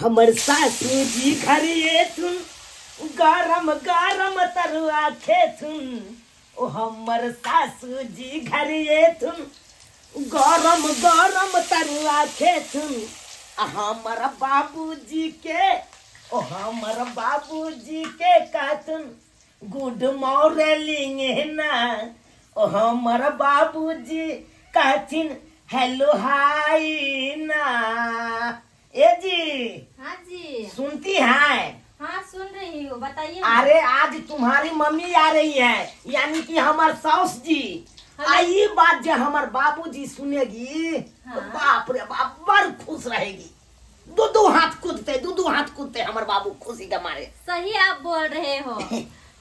हमर सासू जी घर एथुन गरम गरम तरुआ खेथुन ओ हमर सासू जी घर एथुन गरम गरम तरुआ खेथुन आ हमर बाबूजी के ओ हमर बाबूजी के कहथुन गुड मॉर्निंग ना ओ हमर बाबूजी कहथिन हेलो हाय ना। ए जी। हाँ जी। सुनती हैं? हाँ सुन रही हूँ, बताइए ना। अरे आज तुम्हारी मम्मी आ रही है, यानी कि हमार सास जी। आई बात जो हमार बाबूजी सुनेगी तो बाप रे बाप बड़ खुश रहेगी, दो दो हाथ कूदते, दो दो हाथ कूदते हमार बाबू खुशी के मारे। सही आप बोल रहे हो,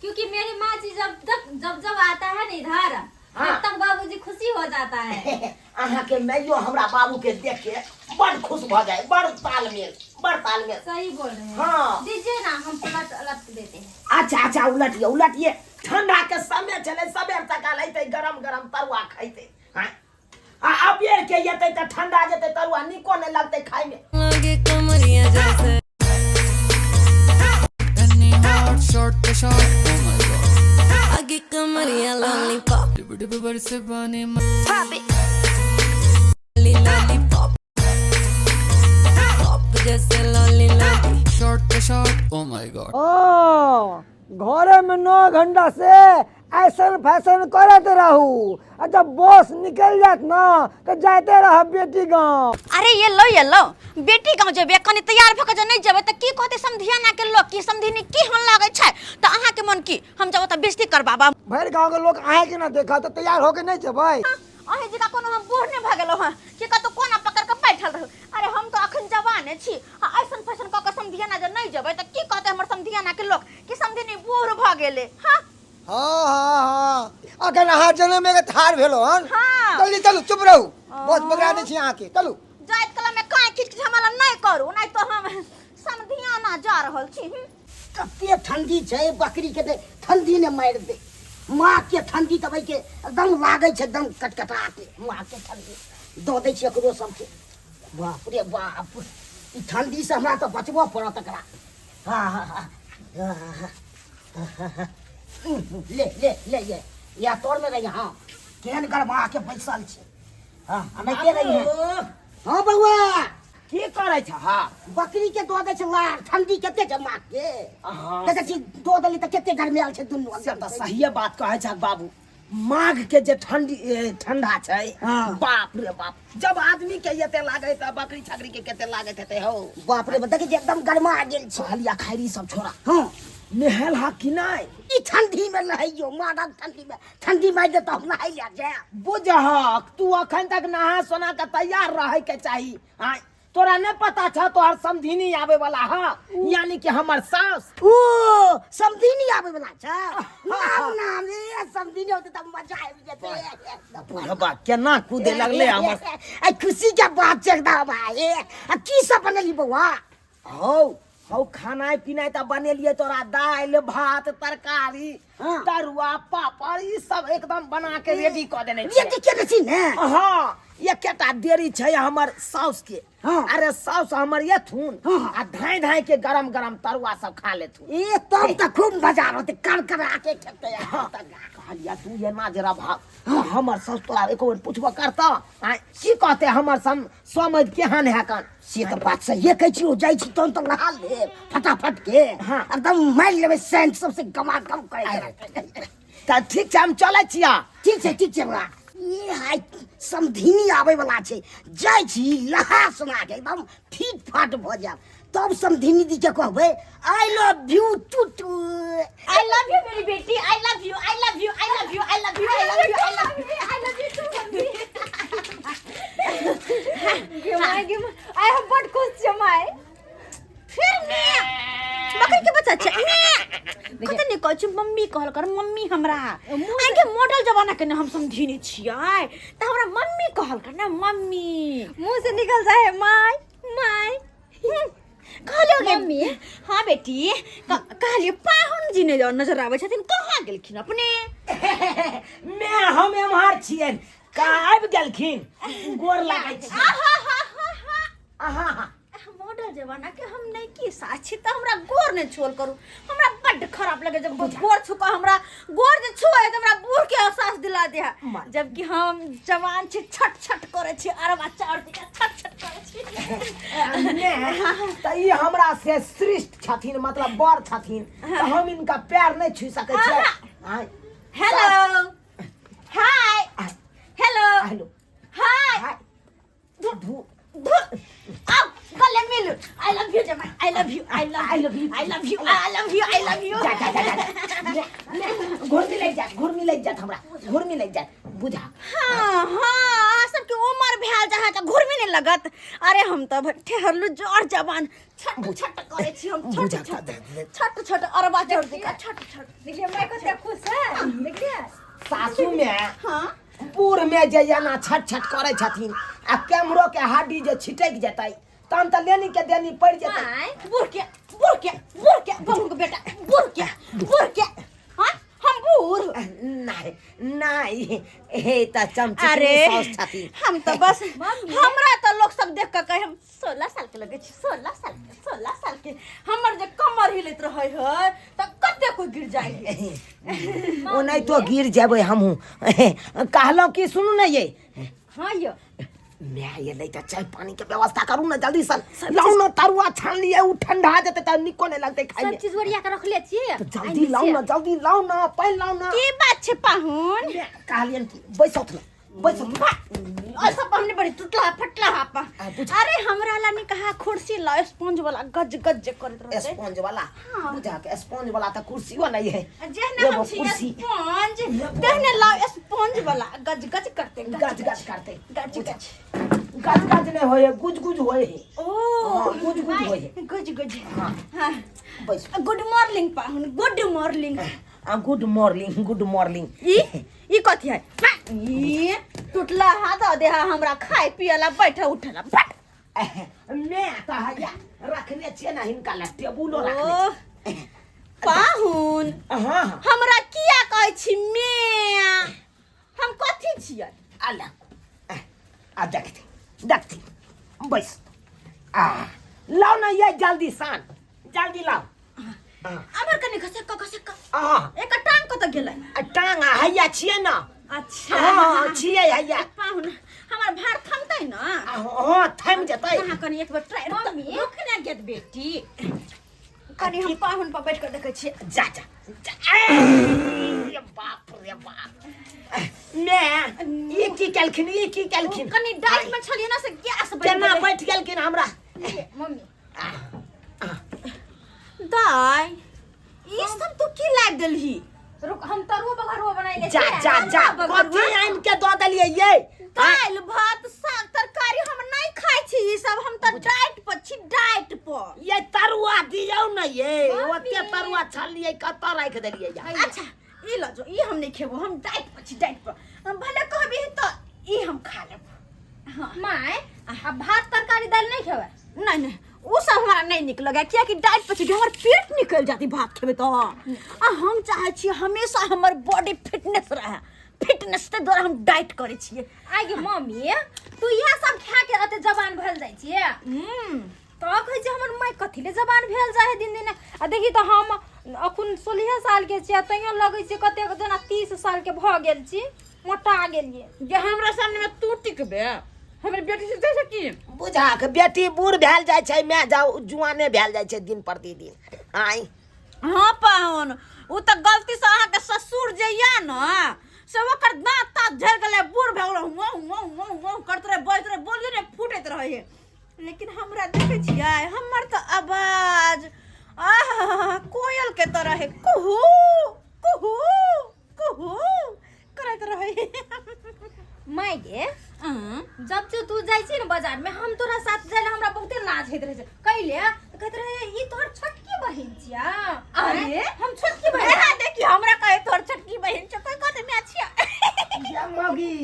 क्योंकि मेरी माँ जी जब तक जब जब आता है ना इधर, तब तक बाबूजी खुशी हो जाता है। अहाँ के मैयो हमरा बाबू के देख के बड़ खुश भ जाए, बड़ तालमेल, बड़ तालमेल। सही बोल रहे हैं। दीजिए ना, हम पलट अलग देते हैं। अच्छा अच्छा, उलटिए उलटिए, ठंडा के समय चले, सबेर सकाल अइते गरम गरम तरुआ खइते। हाँ? आ अबेर के एतै त ठंडा जेतै तरुआ, नीको नहि लगतै खाय में। लागे कमरिया जैसे। Any hot shot the shot, oh my god. आगे कमरिया लॉलीपॉप। डिब डिब बरसे पानी Pop it. Lollipop. Pop जैसे lolly lolly. Shot the shot, oh my god. ओ घरे में 9 घंटा से ऐसन फैशन करत रहू, आ जब बस निकल जात ना तो जाते रह बेटी गांव। अरे ये लो ये लो, बेटी गांव जेबे कनी तैयार भ के जे नहीं जेबे त की कहते समधिया ना के लोग की समधिनी की हन लागै छै, त अहाँ के मन की हम जब त बेइज्जती करबाबा। भरि गांव के लोग आए के ना देखा तो तैयार होके नहीं जेबै। अहीं जका कोनो हम बूढ़ नहीं भ गेलौ हँ कि कतौ कोना पकड़ के बैठल रहू। अरे हम तो अखन जवाने छी, आ ऐसन फैशन क के समधिया ना जे नहीं जेबै त की कहते हमर समधिया ना के लोग कि समधिनी बूढ़ भ गेलै। हाँ हाँ हाँ हाँ, अखन अहाँ जनम के थार भेलो हन। हाँ। चलू चलू, चुप रहू, बहुत पकड़ा दै छी अहाँके, चलू। जाइत कला में काहे खिच खिच हमरा नहीं करू, नहीं तो हम समधिया ना जा रहल छी। कते ठंडी छै, बकरी के ते ठंडी ने मारि दे, माँ के ठंडी तबै के एकदम लागै छै, एकदम कटकटा के माँ के ठंडी दऽ दै छै एकरो सबके। बाप रे बाप, ई ठंडी से हमरा तऽ बचबऽ पड़त एकरा। हाँ हाँ हाँ हाँ हाँ, ले ले ले, ये या तोर में रही। हाँ केहन गरमा के बैसल छै। हाँ अनाइते रही है। हाँ बउआ की करै छ? हाँ बकरी के दऽ दै छै लार, ठंडी कते छै माँ के। हाँ। देखै छी दऽ देली तऽ कते गरमायल छै दुनू। से तऽ सहिए बात कहै छ बाबू, माघ के जे ठंडी ठंडा छै, बाप रे बाप, जब आदमी के एते लागै त बकरी छकरी के कते लागैत हेतै हौ। बाप रे बाप, देखै छी एकदम गरमा गेल छै। हलिया खैरी सब छोड़ा। हाँ। नहल हा कि नहि? ई ठंडी में नहाइयो, माघक ठंडी में, ठंडी मारि देत हम नहाइ लए जायब। बुझहक तू अखन तक नहा सोना के तैयार रहै के चाही। आँय तोरा नहीं पता छ तोहर समधिनी आवे वाला हा, यानी कि हमर सास। ओ समधिनी आवे वाला छ? नाम नाम ए समधिनी होते त मजा आबि जेतै। बुढ़बा केना कूदे लगले हमर। ए खुशी के बात छै एकदम। ए आ की सब बनेली बौआ? हौ हौ, खाना पीनाइ त बनेलिए तोरा, दालि भात तरकारी तरुआ पापड़ ई सब एकदम बना के रेडी क देने छियै। रेडी केने छी ने? हाँ, एकेटा देरी छै हमर साउस के। अरे साउस हमर एथुन आ धाय धाय के गरम गरम तरुआ सब खा लेथुन। ए तब त खूब मजा रहतै, कर करा के खेतै। कहलिया तू एना जरा भाग, हमर साउस तोरा एको बेर पुछबो करता? आँय की कहते हमर समझ केहन है कन? से त बात सहिए कहै छी। ओ जाइ छी तहन त नहा लेब फटाफट के, एकदम मारि लेबै सेंट सबसे गमागम करै। त ठीक छै, हम चलै छियै। ठीक छै ठीक छै बौआ। ये हाय समधिनी आबै वाला छै, जाइ छी नहा सोना के एकदम फिट फाट भऽ जायब, तब समधिनी दी के कहबै I love you to to. I love you मेरी बेटी, I love you, I love you, I love you, I love you, I love you, I love you, I love you too mummy. गे my गे my, आइ हम बड खुश छियै my. फिर ने बकरी के बच्चा छै ने, कते नीक कहै छै मम्मी, कहल कर मम्मी हमरा। आइ के मॉडल जमाना के ने हम समझिने छियै, त हमरा मम्मी कहल कर ने मम्मी। मुंह से निकल जाए है my my. कहलियो गे मम्मी। हाँ बेटी, कहलियो पाहुन जी ने नजर आबै छथिन, कहाँ गेलखिन अपने? मैं हम एम्हर छियनि, का आबि गेलखिन, गोर लागै छी। आहा हा हा हा। आहा हा। मॉडल मॉडल जमाना के हम नहीं की साक्षी तऽ हमरा गोर नहि छुअल करू। हमरा बड्ड खराब लगे जब कोइ गोर छुका, हमरा गोर जे छुए तऽ हमरा बूढ़ के एहसास दिला दे है, जबकि हम जवान छी, छट छट करै छी, अरबा चाउर के छट छट करै छी। ने तऽ ई हमरा से श्रेष्ठ छथिन, मतलब बड़ छथिन, तऽ हम इनका पैर नहि छू सकै छियै। आँय। हेलो, हाय, हेलो। हेलो। हाय। हाय, धू। धुर, आओ गले मिल। I love you जमाई, I love you, I love, I love you. I love you, I love you, I love you. जा जा जा जा, घुर्मी लागि जात, घुर्मी लागि जात, हमरा घुर्मी लागि जात, बुझा। हाँ हाँ, सबके उम्र भेल जहाँ तऽ घुर्मी नहीं लगत। अरे हम तऽ ठहरलू जोर जवान, छट छट करे छी हम, छट बुझा। छट छट छट अरबा चढ़ दिका छट छट। देखिए मैं कते खुश है, देखिए। सासू में हाँ। बूढ़ में जे एना छट छट करै छथिन आ कैमरो के हड्डी जे छिटकि जेतै तहन तऽ लेनी के देनी पड़ि जेतै। माय। बूढ़ के, बूढ़ के, बूढ़ के बहू के बेटा, बूढ़ के, बूढ़ के। हाँ, हम बूढ़? नहीं नहीं, हे तऽ चमची अरे साउस छथिन। हम तऽ बस मम्मी। हमरा तऽ लोक सब देख कऽ कहे हम 16 साल के लगै छी, 16 साल के, 16 साल के। हमर जे कमर हिलैत रहै है तऽ कते कोइ गिर जाइ है। ओनाहितो गिर जेबै हमहूँ। कहलहुँ कि सुनू ने ये। हाँ यो। माय एलै तऽ चाय पानी के व्यवस्था करू ने जल्दी सँ। लाउ ने तरुआ छान लियै, ओ ठंडा जेतै तऽ नीको नहि लगतै खाइमे। सब चीज ओरिया के रखले छियै। तऽ जल्दी लाउ ने, जल्दी लाउ ने, पानि लाउ ने। की बात छै पाहुन? कहलियनि कि बैसौथ ने, बैसौथ। और सब हमने बड़ी टूटला फटला हापा। आ, बुझ। अरे हमरा ला नहीं कहा कुर्सी ला, स्पंज वाला गज गज जे करैत रहतै। स्पंज वाला? बुझा के स्पंज वाला तऽ कुर्सियो नहीं है। जेहने हम एगो छी कुर्सी। स्पंज तेहने लाओ स्पंज वाला, गज गज करते। गज गज करते। गज गज। गज गज नहीं होए, गुज गुज होए है। ओ। हाँ, गुज गुज होए है। गुज गुज। हाँ। हाँ। बैस। गुड मॉर्निंग पाहुन, गुड मॉर्निंग। आ, गुड मॉर्निंग, गुड मॉर्निंग। ई ई कथी है? ई टूटला हाथ दे है हमरा खाए पिए ला, बैठे उठे ला, बट। मैं तऽ हैया रखने छियै ने हिनका लए टेबुलो रखने। ओ पाहुन। छियै। हाँ हाँ। हमरा किया कहै छी मैं? हम कथी छियै? अल्लाह, आ देखती देखती, बैस। आ लाउ ने ये, जल्दी सान, जल्दी लाउ। अमर कनि घसक घसक। आ। एक टांग कतऽ गेलै? आ टांग आ हैया छियै ने। अच्छा। हाँ, छियै हैया। पाहुन, हमर भार थमतै ने? आ, हाँ, थमि जेतै। अहाँ कनि एक बेर ट्राई मम्मी। रुक ने गेट बेटी, कनि हम पाहुन पर बैठ कऽ देखै छियै। जा जा जा। ए, बाप रे बाप, मैं ई की केलखिन, ई की केलखिन? कनि डाइट में छलियै ने से गैस बनि केना गेलै। बैठ गेलखिन हमरा? मम्मी। दाय, ई सब तू की लाबि देलही? रुक, हम तरुआ बघरुआ बनाइले जा। छियै। जा जा। बघरुआ? कथी आनि के दऽ देलियै ये? दालि भात साग तरकारी हम नहीं खाइ छी ई सब, हम तऽ डाइट पर छी, डाइट पर। ये तरुआ दियौ ने ये। मम्मी। ओते तरुआ छलियै, कतऽ राखि देलियै या? अच्छा, ई ल जो, ई हम नहीं खेबो, हम डाइट पर छी, डाइट पर। हम भले कहबी तऽ ई हम खा लेबो। हाँ। माय, आ भात तरकारी दालि नहीं खेबै? नहीं नहीं, उ सब हमरा नहीं निक लगे, कियाकि डाइट पर छी, हमर पेट निकल जाती भात खेबै तऽ। आ हम चाहै छी हमेशा हमर बॉडी फिटनेस रहे, फिटनेस के द्वारा हम डाइट करै छियै। आइ गे मम्मी, तू इएह सब खा के एते जवान भेल जाइ छियै? तऽ कहै छै हमर माय कथी ले जवान भेल जाइ है दिन दिन। आ देखी तऽ, हम अखन 16 साल के छियै, तैयो लगै छै कतेक जेना 30 साल के भऽ गेल छी, मोटा गेलियै। जे हमरा सामने में तू टिकबे हमर बेटी से जैसे की? बुझाक बेटी बूढ़ भेल जाइ छै, मैं जाउ जुआने भेल जाइ छै दिन प्रतिदिन आइ। हाँ पाहुन, उ तऽ गलती से अहाँके ससुर जे या न से ओकर दाँत तात झड़ि गेलै, बूढ़ भए गेलै, हुआ हुआ हुआ हुआ करैत रहै, बजैत रहै, बोलियो नहि फूटैत रहै है। लेकिन हमरा देखै छियै, हमर तऽ आवाज आह कोयल के तरह है, कुहू कुहू कुहू करैत रहै। माय गे, जब जो तू जाइ छी ने बाजार में, हम तोरा साथ जाइ हमरा बहुते लाज होइत रहै छै। कैले तऽ कहैत रहे ई तोहर छोटकी बहिन छिया। अरे। हम छोटकी बहिन? एहा देखी, हमरा कहे तोहर छोटकी बहिन छौ, कोई कहते मैं छिया। गे मगी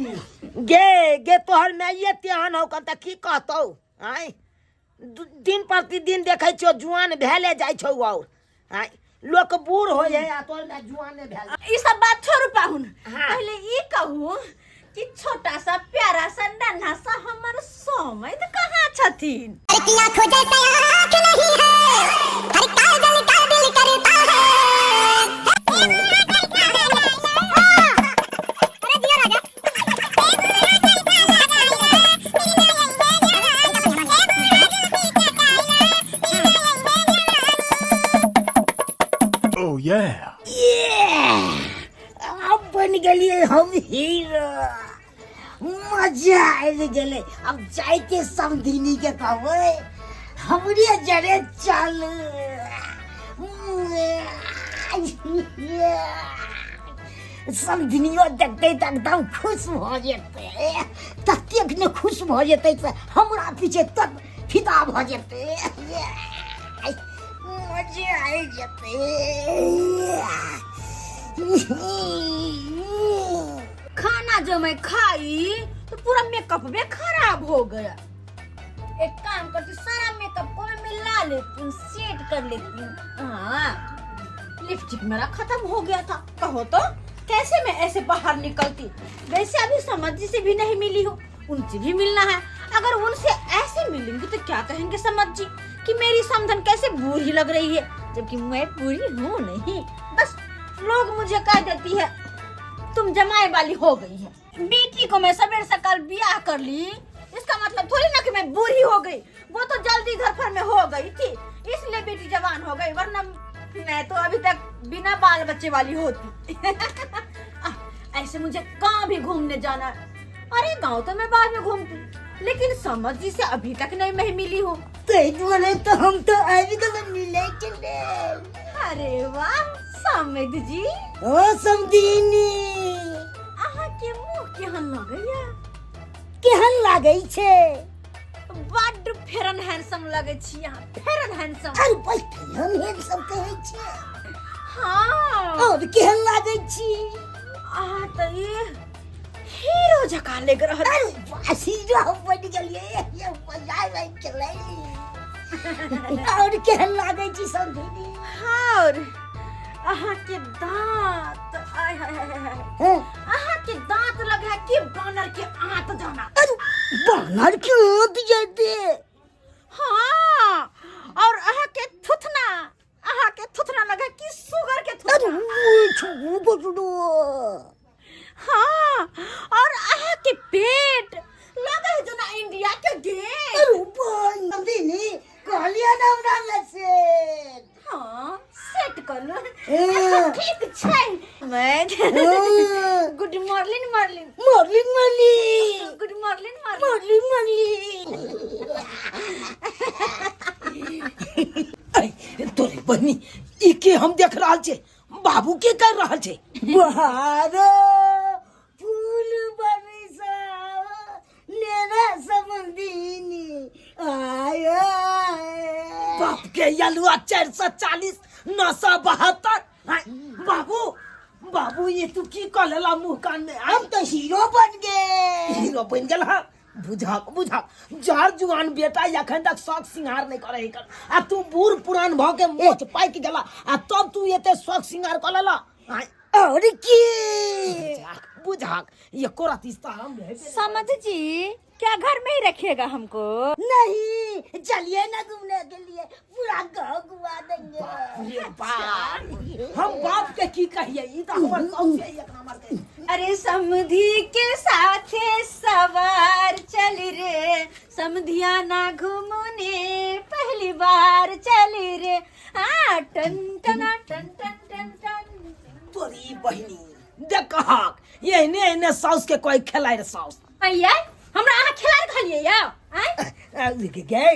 गे, गे तोहर माइये तेहन हौ कन तऽ की कहतौ? आँय, दिन प्रतिदिन देखै छियौ जुआन भेले जाइ छौ। और आँय, लोक बूढ़ होइ है आ तोहर माय जुआने भेल। ई सब बात छोड़ू पाहुन। हाँ। पहले ई कहू कि छोटा सा प्यारा सा नन्हा सा हमर समैध कहाँ छथिन। Oh yeah. आब बनि गेलियै हम हीरो, मजा आबि गेलै। आब जाइके समधिनी के कहबै हमरे जरे चल। समधिनियो देखतै तऽ एकदम खुश भऽ जेतै, ततेक ने खुश भऽ जेतै से हमरा पीछे तक फिदा भऽ जेतै। मजा आबि जेतै। खाना जो मैं खाई तो पूरा मेकअप भी खराब हो गया। एक काम करती हूँ, सारा मेकअप को मैं मिला लेती हूँ, सेट कर लेती हूँ। हाँ, लिपस्टिक मेरा खत्म हो गया था। कहो तो कैसे मैं ऐसे बाहर निकलती। वैसे अभी समझ जी से भी नहीं मिली हूँ, उनसे भी मिलना है। अगर उनसे ऐसे मिलेंगी तो क्या कहेंगे समझ जी कि मेरी समधन कैसे बुरी लग रही है, जबकि मैं बुरी हूँ नहीं। बस लोग मुझे कह देती है तुम जमाए वाली हो गई है। बेटी को मैं सवेर सकाल ब्याह कर ली, इसका मतलब थोड़ी ना कि मैं बूढ़ी हो गई। वो तो जल्दी घर पर में हो गई थी इसलिए बेटी जवान हो गई, वरना मैं तो अभी तक बिना बाल बच्चे वाली होती। ऐसे मुझे कहाँ भी घूमने जाना है। अरे गांव तो मैं बाद में घूमती, लेकिन समझ जी से अभी तक नहीं मैं मिली हूँ। ताहि दुआरे तऽ हम तऽ आबि गेलहुँ मिलै के लेल। अरे वाह समझ जी। ओ समधिनी, अहाँ के मुँह केहन लगैया? केहन लागै छै? बड्ड फेरन हैंडसम लगै छी अहाँ, फेरन हैंडसम। अरे भाई केहन हैंडसम कहै छी? हाँ। और केहन लागै छी? अहाँ तऽ ई हीरो जकाँ लग रहल। अरे वाह, हीरो हम बनि गेलियै, ये मजा आबि गेलै। और केहन लागै छी समधिनी? और अहाँ के दांत, आय हाय हाय हाय, हँ? अहाँ के दांत लगे है कि बानर के आंत जाना। अरे बानर के आंत जेते? हाँ, और अहाँ के थुथना, अहाँ के थुथना लगे कि सुगर के अरे थुथना। ओ छू बजड़ो। हाँ, और अहाँ के पेट लगे है जेना इंडिया के गेट। अरे बन समधिनी कहलियै ने हमरा लग से। हाँ, सेट कर लो। हाँ। ठीक छै। मैं हाँ। Good morning morning. Morning morning. Good morning morning. Morning morning. ऐ, तोरे बहिनी ई के हम देख रहल छै, बाबू के कर रहल छै? बहारो फूल बरसा लेना समधिनी आय आय। बाप के यलुआ 440 972। बाबू बाबू ये तू की कह लेला मुंह कान में? हम तो हीरो बन गए। हीरो बन गेल। हाँ बुझक बुझक, जर जुआन बेटा एखन तक शौक सिंगार नहीं करे कर, आ तू बूढ़ पुरान भ के मोच पाकि गेला आ तब तू एते शौक सिंगार कर लेला। और की बुझक बुझक, ये कोरा तीस्ता हम भेटे। समझ जी क्या घर में ही रखिएगा हमको? नहीं, चलिए ना घूमने के लिए, पूरा गांव घुमा देंगे। रे बाप, हम बाप के की कहिए, ई तो हमर शौक छै एक नंबर के। अरे समधी के साथे सवार चल रे, समधिया ना घूमने पहली बार चल रे। आ टन टना टन टन टन टन। तोरी बहिनी देखहक, एहने एहने साउस के कोई खेलाय रे साउस। आइए हमरा अहाँ खेलाय कहलियै यौ? आँय? गे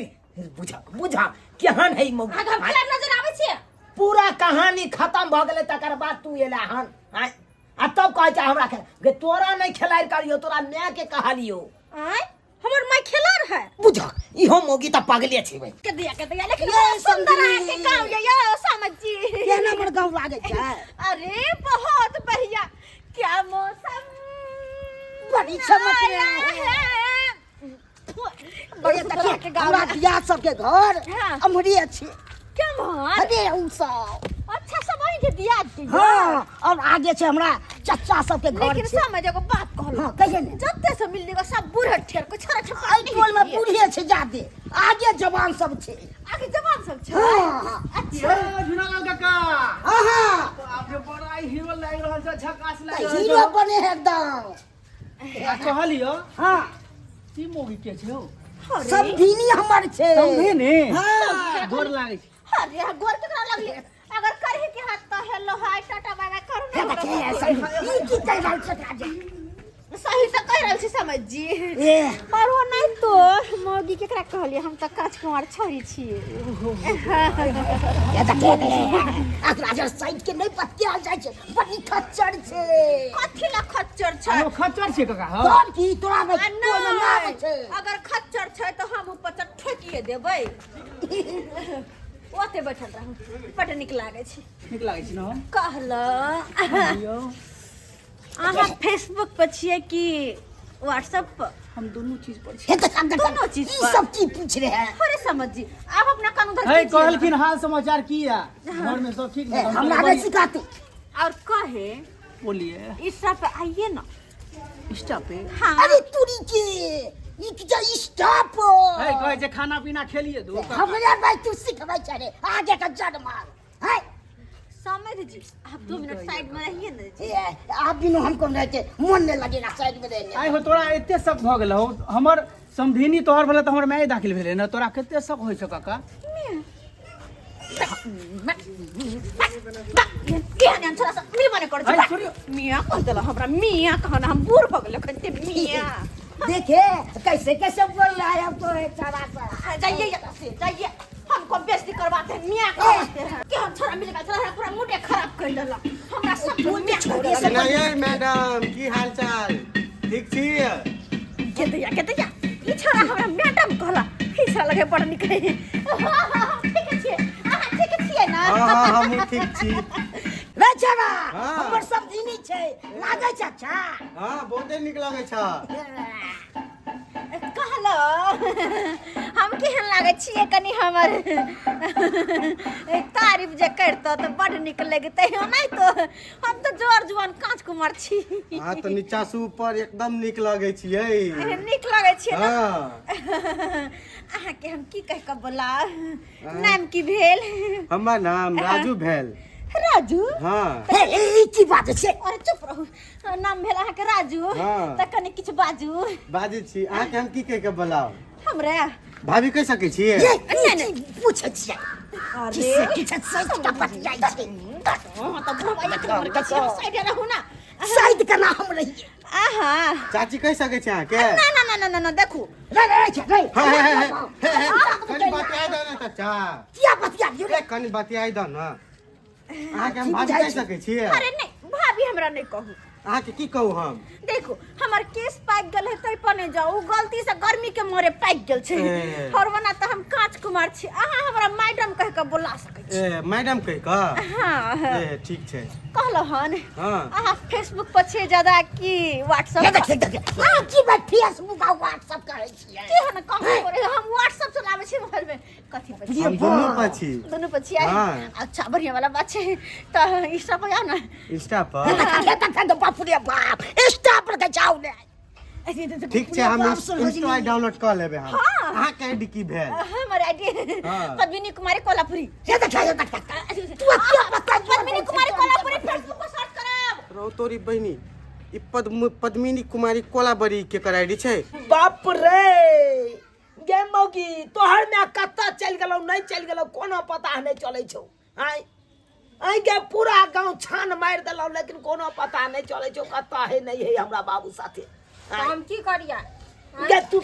बुझक बुझक, केहन है मौगी? अहाँके हम खेलाय नजर आबै छियै? पूरा कहानी खत्म भऽ गेलै तकर बाद तू एला हन। आँय? आ तब कहै छै हमरा खेल गे, तोरा नहि खेलाय करियो, तोरा माय के कहलियो। आँय? हमर माय खेला रहे। बुझक, इहो मौगी तऽ पागले छै भाई। के दिया के दिया, लेकिन ये बड़ा सुंदर समधी। अहाँके गाँव ये यौ समझ जी। केहन हमर गाँव लागै छै? अरे बहुत बढ़िया, क्या मौसम बड़ी चमक आया रहा है। है। बड़ी सुंदर के गाँव हमरा है। बियाह सबके घर हाँ। अमरे अछि। क्या मोहन? अरे उ सब अच्छा सब वही के दियाद के हाँ और आगे छै हमरा चचा सबके घर लेकिन छै। समझ एगो बात कहलहुँ। हाँ कहिए ने। जते से मिल लेगा सब बूढ़े ठेर को छोरा छोरा एहि टोल में बूढ़े छै जादे, आगे जवान सब छै। आगे जवान सब छै। हाँ। अच्छा झुनालाल काका। हाँ हाँ। आप जो बड़ा हीरो लागि रहल छै, झकास लागि रहल हीरो छै। बने है एकदम। आ कहलियो हाँ। की मोगी के छै हो? समधिनी हमर छै। समधिनी? हाँ। गोर लागै छै। अरे यहाँ गोर केकरा लगली? अगर करही के हाथ तो हेलो हाय टाटा बाय बाय करू हे ना। देखिए, समधिनी, ई की कहि रहल छै एकरा जे? सही तो कह रहल छी समझ जी। ए। और वो नहीं तो मौगी केकरा कहलिए, हम तो कांच कुमार छोरी छी। हे देखिए, एकरा जे साइड के नहीं पतियाल जाइ छै, बड़ी खच्चर छै। कथी ला खच्चर छै? ओ खच्चर छै काका? हौ। तोर की तोरा में आ कोइ में नाम नहीं, छै। अगर खच्चर छै तो हम ऊपर से ठोकिए देबै। ओते बैठल रहू, बड नीक लागै छै। नीक लागै छै न? कहल कहियौ। अहाँ फेसबुक पर छियै कि व्हाट्सएप पर? हम दुनू चीज पर छी। हे देख, देख, दोनों चीज ई पर। सब की पूछ रहे हैं? अरे समझ जी, आप अपना कान उधर हे कीजिए ना। कहलखिन हाल समाचार की या घर में सब ठीक ए, ने? हमरा नहीं सिखाते। और कहे बोलिए। इंस्टा पे आइए ना। इंस्टा पे? हाँ। अरे तुरी के ई की जे इंस्टा पर। हे कहै छै खाना पीना खेलिए दू। हमरा भाई तू सिखबै छै रे आगे के जड़ मार है। समझ जी, आप 2 मिनट साइड में रहिए ना जी। ए, आप बिनु हमको नहीं रहते मन नहीं लगेगा साइड में रहने। आइ हो तोरा एते शक भऽ गेल हो? हमर समधिनी तोहर भेलै तऽ हमर माय दाखिल भेलै ने, तोरा कते शक होइ छौ काका? केहन एहन छोरा सब मिलबो नहि करै छै। अरे, छोड़ियौ। मियाँ कह देलक हमरा, मियाँ कहना हम बूढ़ भऽ गेल एखन ते मियाँ। देखे कैसे कैसे बोल रहा है अब तो है चरा सा। आ, जाइए यहाँ से जाइए, हमको बेइज्जती करवाते हैं मियाँ कहते हैं। केहन छोरा मिल गेल छोरा पूरा मूडे खराब कर देलक हमरा सब मियाँ कह देलक। नहीं मैडम की हाल चाल ठीक छी? के दैया के दैया ई छोरा हमरा मैडम कहला, ई छोरा लगे बड़ नीक है। हाँ, ठीक छियै अहाँ, ठीक छियै ना? हाँ हाँ हमहूँ ठीक छी। रे छौड़ा, हाँ। हमर समधिनी छै, लागै छै अच्छा? हाँ बहुते नीक लागै छ। कहलो हम केहन लागै छियै? कनि हमर तारीफ जे करितौ तऽ बड नीक लगितै। नहीं तो हम तऽ जोर जुआन काँच कुमार छी। अहाँ तऽ नीचा से ऊपर एकदम नीक लगै छियै। नीक लगै छियै ना? हाँ। अहाँके हम की कहि कऽ बोलाउ? नाम की भेल? हमर नाम राजू भेल। राजू? हाँ। हे, ई की बात छै? अरे चुप रहू। नाम भेल अहाँके राजू? हाँ। तऽ कनि किछु बाजू। बाजै छी। अहाँके हम की कहि के बोलाउ? हमरा भाभी कहि सकै छियै? ये ई की पूछै छियै? अरे किसे किसे सोच के बतियाइ छै। अहाँ तऽ बुढ़वा एक नंबर के छियै, साइड रहू ना। साइड केना हम रहियै? आहा चाची कहि सकै छी अहाँके? ना ना ना ना ना ना देखू। रे रे रे रे। हे, हे, हे, हे, हे, कनि बतियाइ दऽ ने चाचा। किया बतिया दियौ रे? ए, कनि बतियाइ दऽ ने। अहाँके हम भाभी कहि सकै छियै? अरे नहीं भाभी हमरा नहीं कहू। अहाँके की कहू हम? देखू हमर केस पाकि गेल है तै पर नहीं जाउ, गलती से गर्मी के मारे पाकि गेल छै। ए। और ओना तऽ हम कांच कुमार छी, अहाँ हमरा मैडम कहि कऽ बोला सकै छी। ए मैडम कहि कऽ? हाँ। ए ठीक छै। कहलहुँ हन। हाँ। अहाँ फेसबुक पर छियै ज्यादा कि व्हाट्सएप? हे देख, देख, देख। अहाँ की बात फेसबुक आ व्हाट्सएप करै छियै? की हन कम करे, हम व्हाट्सएप चलाबै छी मोबाइल में। कथी पर छी? हम दुनू पर छी। दुनू पर छियै? हाँ। अच्छा बढ़िया वाला बात छै, तऽ इंस्टा पर आउ ना। इंस्टा पर? हे देख, हे देख, देख, बाप रे बाप, इंस्टा पर के जाउ ने। ठीक छै, हम इंस्टा डाउनलोड कऽ लेबै हम। हाँ। अहाँके आईडी की भेल? हमर आईडी हाँ। पद्मिनी कुमारी कोल्हापुरी। हे देख, हे देख, देख। तू किया बता? पद्मिनी कुमारी कोल्हापुरी फेसबुक पर सर्च करब। रौ तोरी बहिनी, ई पद्मिनी कुमारी कोलाबरी के कर आईडी छै? बाप रे गे मौगी, तोहर माय कतऽ चलि गेलौ नहि चलि गेलौ कोनो पता नहि चलै छौ। आँय आँय गे पूरा गाँव छान मारि देलौ लेकिन कोनो पता नहि चलै छौ कतऽ है नहि है हमरा बाबू साथे। आँय। हम की करिया? गे तू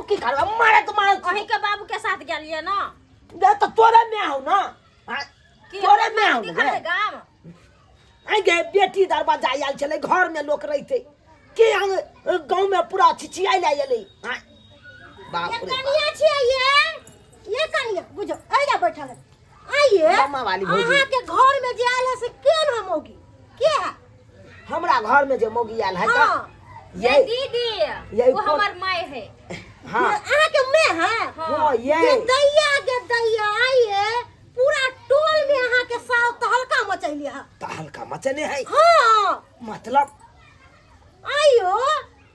की करबा? मारत मारत अहीं के बाबू के साथ गेलियै ना। गे तऽ तोरे माय हौ ना। आँय, की तोरे माय हौ की ने। करबै गाम? आँय गे बेटी दरवाजा आयल छलै, घर में लोक रहितै के गाँव में पूरा छिछियाइ लए एलै। आँय, बाप रे बाप। कनिया छियै ये कनिया बुझो एहिजा बैठल है। आइए मामा वाली भौजी। अहाँ के घर में जे आयल है से के न मौगी के है? हमरा घर में जे मौगी आयल है हाँ। तऽ ये दीदी, ये वो हमर my है। हाँ। अहाँ के my है? हाँ, ये। गे दैया, गे दैया, आइए पूरा टोल में अहाँ के साव तहलका मचैले है। मचने है। हाँ। मतलब आइयो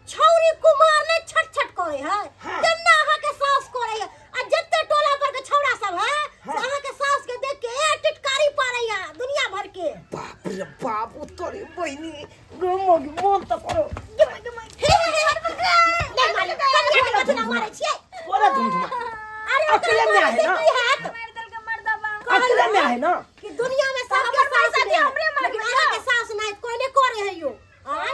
छौरी कुमार ने छट छट करे है। हाँ। तेना अहाँ के सास करे है आ जत्ते टोला पर के छौड़ा सब है हाँ। से अहाँ के सास के देख के ए टिटकारी पारे है दुनिया भर के। बाप रे बाप, ओ तोरी बहिनी गो मोगी मोन त करो। हे हे हे नहीं मारे, कनिया के कथी ना मारे छियै? तोरा धुमधुमा अरे अकेले में आहे ना? की हैत? अकेले में आहे ना? कि दुनिया में सबके सास ने हमरे मारे लेकिन अहाँ के सास नहीं कोई ने करे है यो। आँय?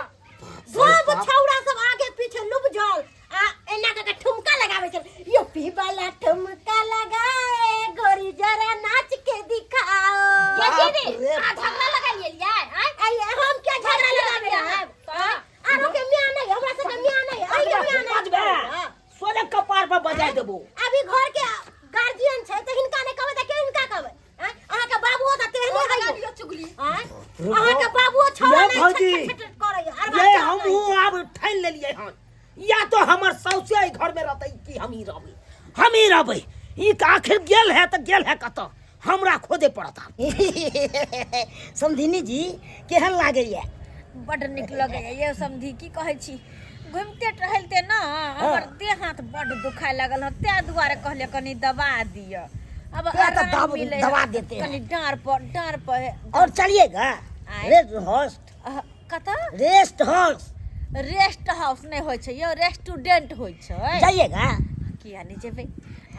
सब छौड़ा सब आगे पीछे लुबझल आ एना के ठुमका लगावे छै, यूपी वाला ठुमका लगाए गोरी जरा नाच के दिखाओ। बाप रे आ झगड़ा लगाइए जाए। आय आइए हम क्या झगड़ा लगावे हैं? आरो के मियां नहीं, हमरा सबके मियां नहीं, आइए मियां नहीं। बजबे सोने कपार पर बजाय देबो। अभी घर के गार्जियन छै त हिनका नहि कहबै त के हिनका कहबै? आँय? अहाँ के बाबुओ त तेहने है यो। चुगली। आँय? अहाँ के बाबुओ छौड़ा ये नहि भौजी। छट छट करै है। अरबा ये चावल हम नहीं। आब ठानि लेलियै हन, या तो हमर सौसे एहि घर में रहतै कि हम ही रहबै, हम ही रहबै। ई तऽ आखिर गेल है तऽ गेल है कतऽ, हमरा खोजे पड़त आब। समधिनी जी केहन लागैया? बड नीक लगैया ये समधी। की कहै छी, घुमिते टहलते न हमर देह हाथ बड दुखाय लागल हँ, ताहि दुआरे कहलियै कनि दबा दिअ। अब क्या तो आराम मिलै है। दबा देते हैं। कनि डाँड़ पर, डाँड़ पर। और चलिएगा आँय? Rest house? कतऽ? Rest house. रेस्ट हाउस नहि होइ छै यौ, रेस्टोरेंट होइ छै। जाइएगा? किया नहि जेबै,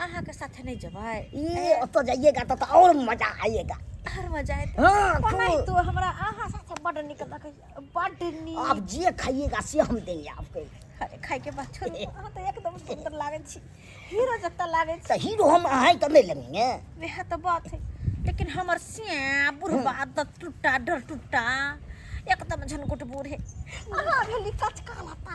अहाँके साथे नहि जेबै? ये ओतऽ जाइएगा तो और मजा आएगा। और मजा एतै? हाँ, खूब। ओनाहितो हमरा अहाँ साथे बड नीक लगैया, बड नीक। आप जे खाइएगा से हम देंगे आपको। अरे खाइ के बात छोड़ू, अहाँ तऽ एकदम सुन्दर लागै छी, हीरो जकाँ लागै छी। तो हीरो हम अहाँ तो नहीं लगेंगे? वएह तऽ बात है, लेकिन हमर सिया बुढ़बा दत टुट्टा डर टुट्टा एकदम झनकुट बूढ़े। अहाँ भेली कचका लत्ता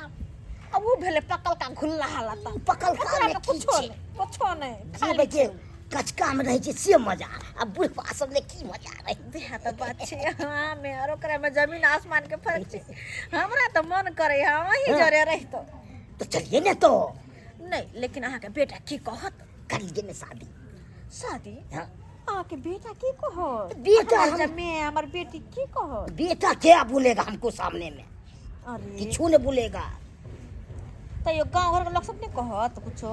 आ ओ भेलै पकलका घुल्ला लत्ता। पकलका ओकरा मे मे की कुछो छै? नहि, कुछो नहि, जे खाली बेचे छै। कचका में रहै छै से मजा, आ बुढ़बा सब ले की मजा रहै? वएह तऽ बात छै, अहाँ मे और ओकरा मे जमीन आसमान के फर्क छै। हमरा तऽ मन करे हम अहीं जरे रहितो। तो चलिए ने तो। नहि, लेकिन अहाँके बेटा की कहत? करिए ने शादी। शादी? हाँ। अहाँके बेटा की कहत? बेटा हमर जमे हमर बेटी की कहत? बेटा क्या बोलेगा हमको सामने में? अरे किछु ने बोलेगा। तैयो गाँव घर के लोग सब नहीं कहत कुछो?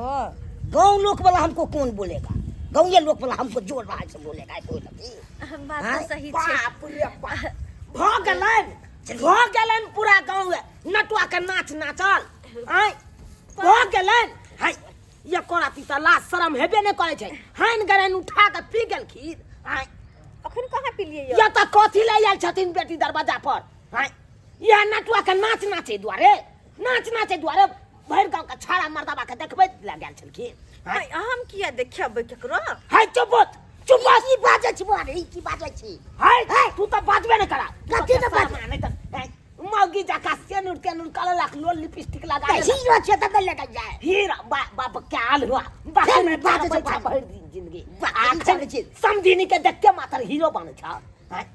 गांव लोक वाला हमको कौन बोलेगा? गाँव लोक वाला हमको जोर रहा से बोलेगा कोई नहीं। बात हाँ? तऽ सही छै। बाप रे बाप, भऽ गेलनि, भऽ गेलनि पूरा गाँव नटुआ के नाच नाचल। आँय भऽ गेलनि। हाय एको राति तऽ लाज शरम हेबे नहि करै छै, हानि गरनि उठा कऽ पी गेलखिन। आँय अखन कहाँ पिलियै यौ? या तऽ कथी लए आयल छथिन बेटी दरवाजा पर? आँय इएह नटुआ के नाच नाचे दुआरे, नाच नाचे दुआरे भरि गाँव के छाड़ा मर्दबा के देखबै लए गेल छलखिन। आँय? आँय, हम किया देखेबै केकरो? हाय चुप चुप, की बाजै छी बुआ रे, ई की बाजै छी? हाय तू तऽ बाजबे नहि करा। कथी तऽ बाज- नहि तऽ आँय, मौगी जकाँ सेनुर तेनुर कऽ लेलक, लोल लिपस्टिक लगा तऽ लेलक। हीरो छै तऽ नहि लगल जाय। हीरा बाप के हाल हुआ बाप फेर में बाजै छै, बाप बाजै। भरि दिन जिंदगी बाप आ ई चलै छै। समधिनी के देखते मात्र हीरो बनै छ। आँय?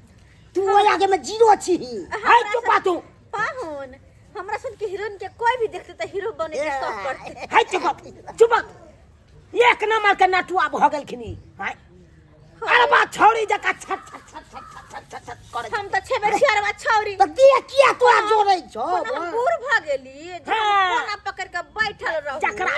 तू ओहि आगे में जीरो छी। हाय चुप आ तू। पाहुन, हमरा सन के हीरोइन के कोई भी देखते तऽ हीरो बने के शौक करते। हाय चुप चुप, एक नंबर के नटुआ भऽ गेलखिन ई। आँय? अरे बा छौड़ी जकाँ छट छट छट छट छट छट छट छट करै। हम तऽ छेबे छियरवा छौरी। तऽ दिया किया तोरा जोड़ै छौ? कोना हम बूढ़ भऽ गेली जे हम हाँ। कोना पकड़ के बैठल रहू? जकरा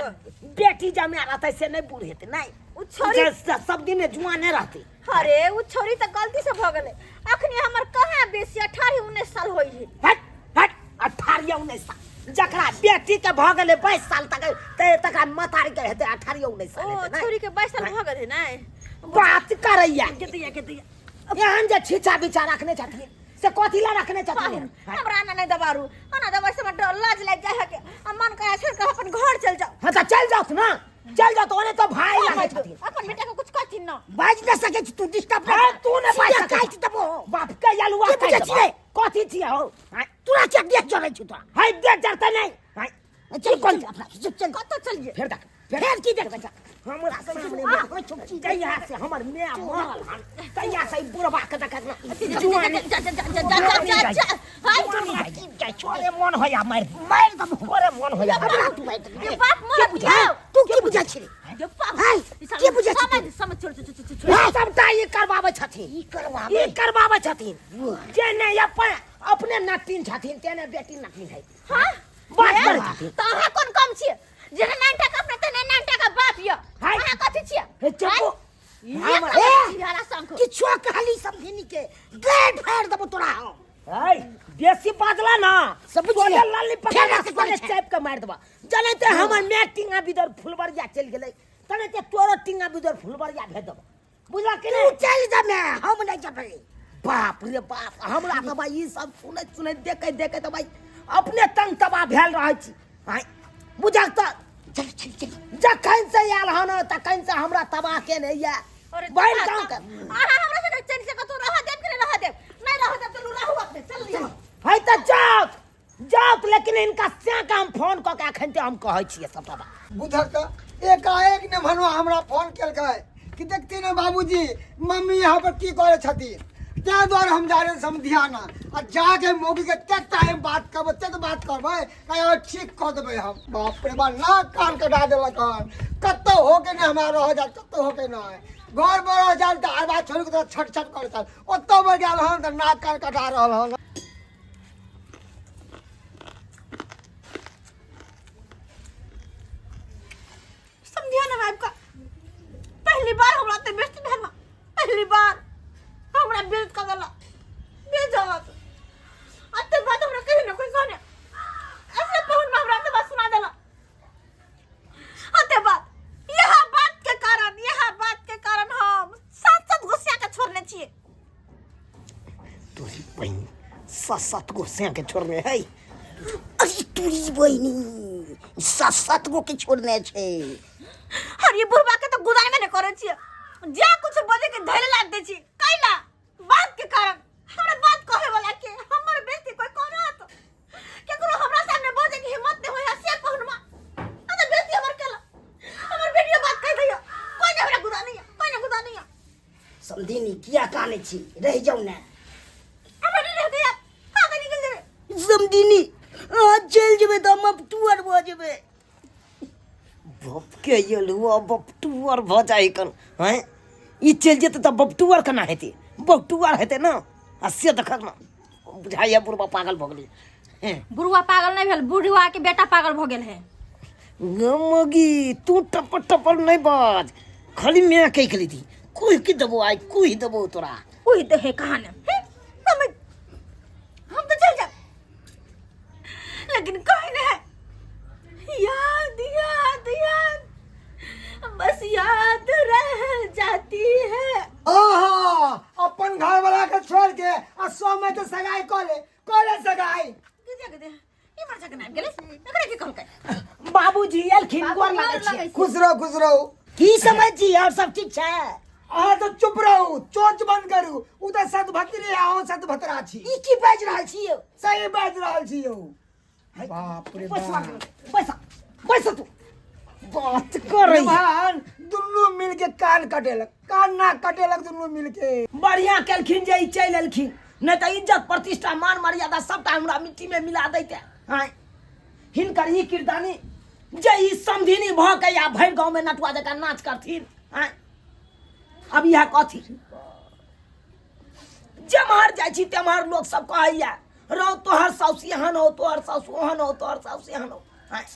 बेटी जमा रहतै से नहि बूढ़ हेतै नहि। उ छौरी जे सब दिन जुआने रहतै। अरे उ छौरी तऽ गलती से भऽ गेलै। अखनी हमर कहाँ बेसी 18 19 साल होइ है। हट हट, 18 19 साल जकरा बेटी के भऽ गेलै 22 साल तक ते तकरा मतारी के हेतै 18 19 साल ओ हेतै, नहि? छौरी के 22 साल भऽ गेलै नै? बात करैया के दैया, के दैया। एहन जे छिचा बिचा रखने छथिन से कथी ला रखने छथिन? हमरा आना नहि दबारू, आना दबार से हमरा डर लाज लागि जाइ है के आ मन करे छोड़ के अपन घर चल जाओ। हाँ तऽ चलि जाउथ ने, चलि जाउथ, ओने तऽ भाय लागै छथिन। अपन बेटा के कुछ कहथिन न? बाजि नहि सकै छी तू, डिस्टर्ब। हाँ, तू नहि बाजि सकै काटि देबो। बाप के अलुआ की बुझै काटि छियै? देबो। कथी छियै हौ? आँय? तोरा किया देह जरै छौ तोरा? हाय देह जरतै नहि। आँय? चल कोन चल अपना चल चल। कतऽ चलिए? फेर देख, फेर की देख? हमरा सामने में जहिया से हमर माय मरल हन तहिया से ई बुढ़बा के देखत ना जुआनी जा जा जा जा जा जा जा हाय। जुआनी छोरे मन होया मारि मारि दब, छोरे मन होया। हमरा तू मारि देबही। बाप मरत बुझा तू की बुझै छी? गे पागल हाय, के बुझै छी समझ तू? समझ छोड़ छोड़ छोड़ छोड़ ई सबटा ई करबाबै छथिन ई करबाबै ई करबाबै छथिन जे नहि अपन अपने नटिन छथिन तेने बेटी नटिन है हां बात करै छथिन त अहाँ कोन कम छियै जेना नाइन टाका अपने तेने नाइन टाका बाप यऽ हाय। अहाँ कथी छियै हे चुप ए किछो कहली समधिनी के गेट फाड़ देबो तोरा हम है बेसी बाजला ना सब बुझि तोरे गेल। लाली फेर पकड़ से के करै छै। चाप के मारि देबा जने ते हमर मैं टिंगा बिदर फुलबरिया चलि गेलै तने ते तोरो टिंगा बिदर फुलबरिया भेज देबा बुझला कि तू नहीं चलि जमे हम नहीं जबै बाप रे बाप हमरा तऽ भाई ई सब सुनैत सुनैत देखैत देखैत भाई अपने तंग तबाह भेल रहै छी आँय बुझक तऽ चल चल चल जखन से आयल हन तखन से हमरा तबाह केने यऽ अरे भरि गाँव के अहाँ हमरा संगे चलि से कतौ रहऽ देब कि नहि रहऽ देब नहि रहऽ देब तऽ रहू अपने चल लिअ है तऽ जाउ जाउ लेकिन हिनका से के हम फोन कऽ के अखन ते हम कहै छियै सबटा बात बुझक तऽ एकाएक ने भनुआ हमरा फोन केलकै कि देखते ने बाबूजी मम्मी यहाँ पर की करे छथिन ताहि दुआरे हम जा रहे समधियाना आ जाके मौगी के तेक टाइम बात करबै तेक बात करबै कहीं और ठीक कऽ देबै हम बाप रे बाप नाक कान कटा देलक हन कतहु होके नहि हमरा रह जात कतहु होके नहि घर पर रह जाल तऽ आर बात छोड़ि कऽ छट छट करै छल ओतऽ पर गेल हन तऽ नाक कान कटा रहल हन समझिया ना आपका पहली बार हमरा ते बेस्ट भेल पहली बार हमरा बेइज्जत कर देला बेइज्जत अते बात हमरा कहीं ना कोई कहने ऐसे पहुन में हमरा ते बात सुना देला अते बात यह बात के कारण यह बात के कारण हम सात सात गुस्सा के छोड़ने छिए तोरी बहिन सात सात गो सैं के छोड़ने है अरे तोरी बहिनी सात सात गो के छोड़ने छै और ये बुढ़वा के तो गुदाई में नहीं करे छिए जे कुछ बजे के धैले लाग दे छी कैला बात के कारण हमरा बात कहे वाला के हमर बेइज्जती कोई करत केकरो हमरा सामने बजे के हिम्मत नहीं होय से पहुनमा अरे बेइज्जती हमर केला हमर बेटिया बात कह दैया कोई नहीं हमरा गुदा नहीं कोई नहीं गुदा नहीं समधिनी किया कानै छी रहि जाउ ने हमरा नहीं रहते यार आगे निकल जेबे समधिनी अहाँ चलि जेबै तऽ हम अपटुअर भऽ जेबै बपके एलहुँ बपटुअर भऽ जाइ कन हैं ई चलि जेतै तऽ बपटुअर केना हेतै बपटुअर हेतै ने आ से देखक ने बुझाइए बुढ़बा पागल भऽ गेलै हैं बुढ़वा पागल नहीं भेल बुढ़वा के बेटा पागल भऽ गेल है गमगी तू टपर टपर नहीं बाज खाली मैं कह के थी कुह की देबो आई कुह देबो तोरा ओही तो है कहानी हम हम तो चल जा लेकिन कहीं नहीं है याद याद याद बस याद रह जाती है आहा अपन घर वाला के छोड़ के आ सौ में तो सगाई कऽ ले कऽ ले सगाई ई मर जाके नाम गेलै एकरा की कहलकै बाबूजी एलखिन गोर लागै छियै खुश रहू खुश रहू की समझ छी और सब ठीक छै अहाँ तऽ चुप रहू चोंच बंद करू ओ तऽ सतभतरे आ अहूँ सतभतरा छी ई की बाजि रहल छी यौ सही बाजि रहल छी यौ बाप रे बैस बाप बैस बैस तू बात करै भगवान दुनू मिल के कान कटेलक कान ना कटेलक दुनू मिल के बढ़िया केलखिन जे ई चलि एलखिन नहि तऽ इज्जत प्रतिष्ठा मान मर्यादा सबटा हमरा मिट्टी में मिला दैते आँय हिनकर ई किरदानी जे ई समधिनी भऽ के या भरि गाँव में नटुआ जकाँ नाच करथिन आँय अब इएह कथी जेम्हर जाइ छी तेम्हर लोक सब कहैया रौ तोहर साउस एहन हो तोहर साउस ओहन हो तोहर साउस एहन हो आँय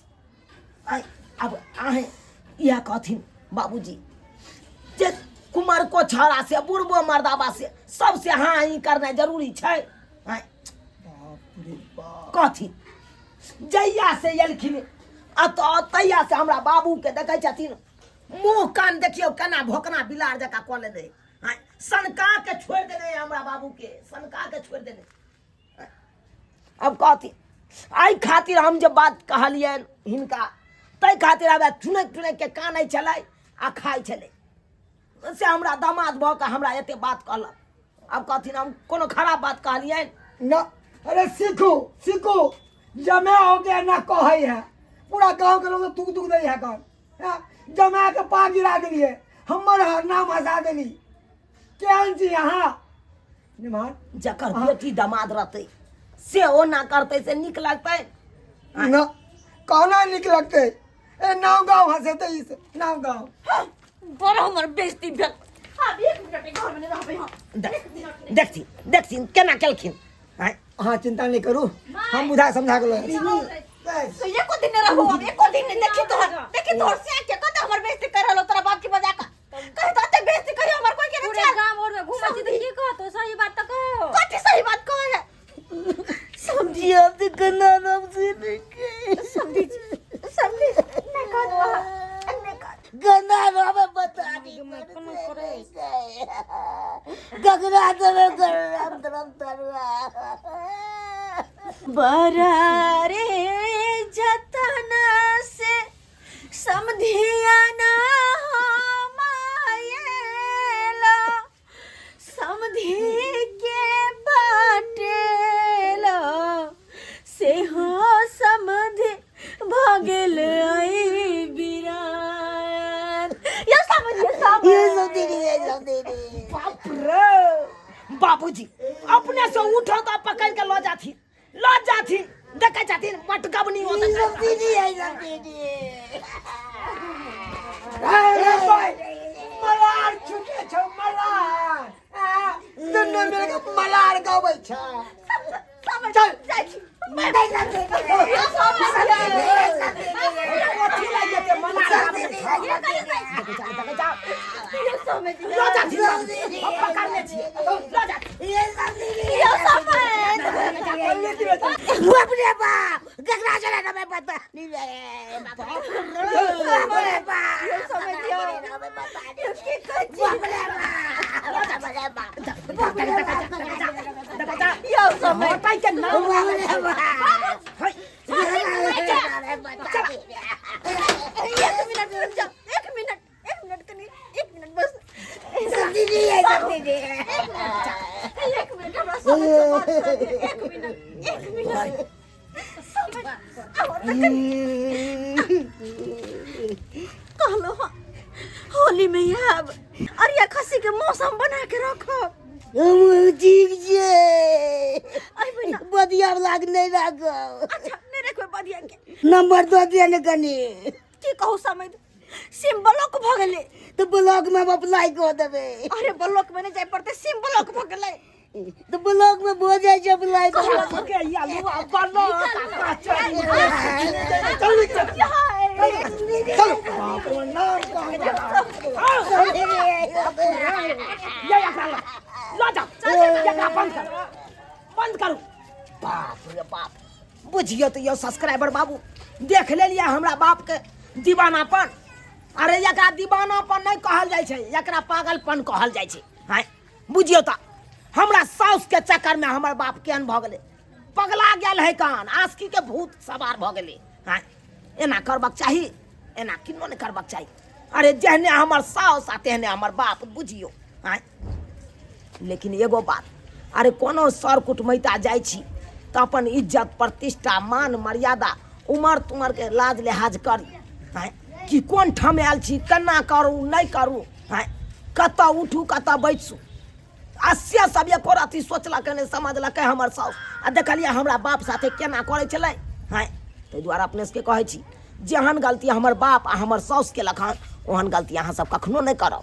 आँय अब अहें इएह कहथिन बाबूजी जे कुमार को छड़ा से बुढ़बो मर्दाबा से सबसे हाँ ही करनाइ जरूरी छै आँय कहथिन जहिया से एलखिन अतऽ तहिया से हमरा बाबूके देखै छथिन मुँह कान देखियौ केना भोकना बिलार जकाँ कऽ लेने आँय सनका के छोड़ि देने हमरा बाबूके सनका के छोड़ि देने अब कहथिन एहि खातिर हम जे बात कहलियनि हिनका ताहि खातिर आब चुनैक चुनैक के कानै छलै आ खाइ छलै से हमरा दामाद भऽ कऽ हमरा एते बात कहलक आब कहथिन हम कोनो खराब बात कहलियनि ना अरे सीखू सीखू जमे हो गया ना कहै है पूरा गांव के लोग तुक तुक दै है कन हैं? जमा के पा गिरा देलिए हमर हर नाम हंसा देली केहन छी अहाँ निमान जकर बेटी दामाद रहतै से ओ ना करतै से नीक लगतै ना कहना नीक लगतै ए नाव गाँव हंसेते ई से नाव गाँव। बड़ हमर बेइज्जती भेल। आब एक मिनट घर में नहि रहबै हम। देखथिन देखथिन केना केलखिन। आँय अहाँ चिंता नहीं करू, हम बुझा समझा के लऽ। तो एको दिन नहीं रहबो अब, एको दिन नहीं। देखी तोहर, देखी तोहर सिया के कते हमर बेइज्जती कर रहलो तोरा बाप के बजा के। कहे तो अते बेइज्जती करी हमर कोई के नहीं पूरे चल। गांव और में घूमै छी तऽ की कहतो? सही बात तऽ कहो। कथी सही बात कहे है? समझी हम तो गंदा नाम से नहीं के। समझी समझी नहीं कह दो अहाँ, नहीं कह। गंदा नाम बता दी गगरा देवे गरम गरम तरुआ। बरा रे जतना से समधिया ना मायेला, समधि के बाटेला से हो समधि भगल आई बिरान। यो समझिए समझ ये सब दीदी, ये सब दीदी। बाप रे बाबूजी अपने से उठो तो पकड़ के लऽ जाथिन, लऽ जाथिन, देखै छथिन मटकबनी होत। ये सब दीदी, ये सब दीदी। अरे भाई मलार छूटे छौ मलार। दुनू मिल के मलार गबै छै। चल जाइ छी। कथी लागि जेतै मलार गाबै छै? देखै जा, देखै जा। लऽ जाथिन बाबूजी, हम पकड़ने छियै, लऽ जाथिन। यो समझ। बाप रे बाप, गगरा चला ना मैं बता नहीं रे। बाप रे बाप, यो समझियो। बाप रे बाप, बाप रे बाप, देखै जा। यो समझ। हटै के नाम। बाप रे बाप। एक मिनट रुक जाओ, एक मिनट, एक मिनट कनी, एक मिनट बस। दीदी, ये सब दीदी। एक मिनट हमरा समझ से बात कर दे। एक मिनट, एक मिनट समझ आओ न कनी। कहलो हाँ, होली में आब अरिया खस्सी के मौसम बना के रखब। हम ठीक छे। अइबै ना? बदिया लाग नहीं राखब। अच्छा नहीं रखबै बदिया के। नंबर दऽ दिअ ने कनी। की कहू समझ, सिम ब्लॉक भऽ गेलै। तो ब्लॉक में हम अप्लाई कऽ देबै। अरे ब्लॉक में नहीं जाय पड़तै, सिम ब्लॉक भऽ गेलै। तो ब्लॉक में भऽ जाइ छै अप्लाई। के या लुआ बनल चल बाप रे नाम कहाँ ये एकरा लऽ लऽ जाओ, एकरा बंद करू, बंद करू। बाप रे बाप, बुझियौ तऽ यौ सब्सक्राइबर बाबू, देख लेलियै हमरा बापके दीवानापन। अरे एकरा दीवानापन नहि कहल जाइ छै, एकरा पागलपन कहल जाइ छै। हाँ बुझियौ तऽ हमरा साउसके चक्करमे हमर बाप केहन भऽ गेलै, पगला गेल है कान, आस्की के भूत सवार भऽ गेलै। हाँ एना करबाक चाही? एना किन्नो नहि करबाक चाही। अरे जेहने हमर साउस आ तेहने हमर बाप, बुझियौ। आँय लेकिन एगो बात, अरे कोनो सर कुटमैता जाइ छी तऽ अपन इज्जत प्रतिष्ठा मान मर्यादा उमर तुमर के लाज लिहाज करी। आँय कि कोन ठाम आयल छी, केना करू नहि करू, आँय कतऽ उठू कतऽ बैसू, आ से सब एको रत्ती सोचलकै नहि समझलकै हमर साउस। आ देखलियै हमरा बाप साथे केना करै छलै। आँय ताहि दुआरे अपने सबके कहै छी, जेहन गलती हमर बाप आ हमर साउस केलक हन ओहन गलती अहाँ सब कखनो नहि करब।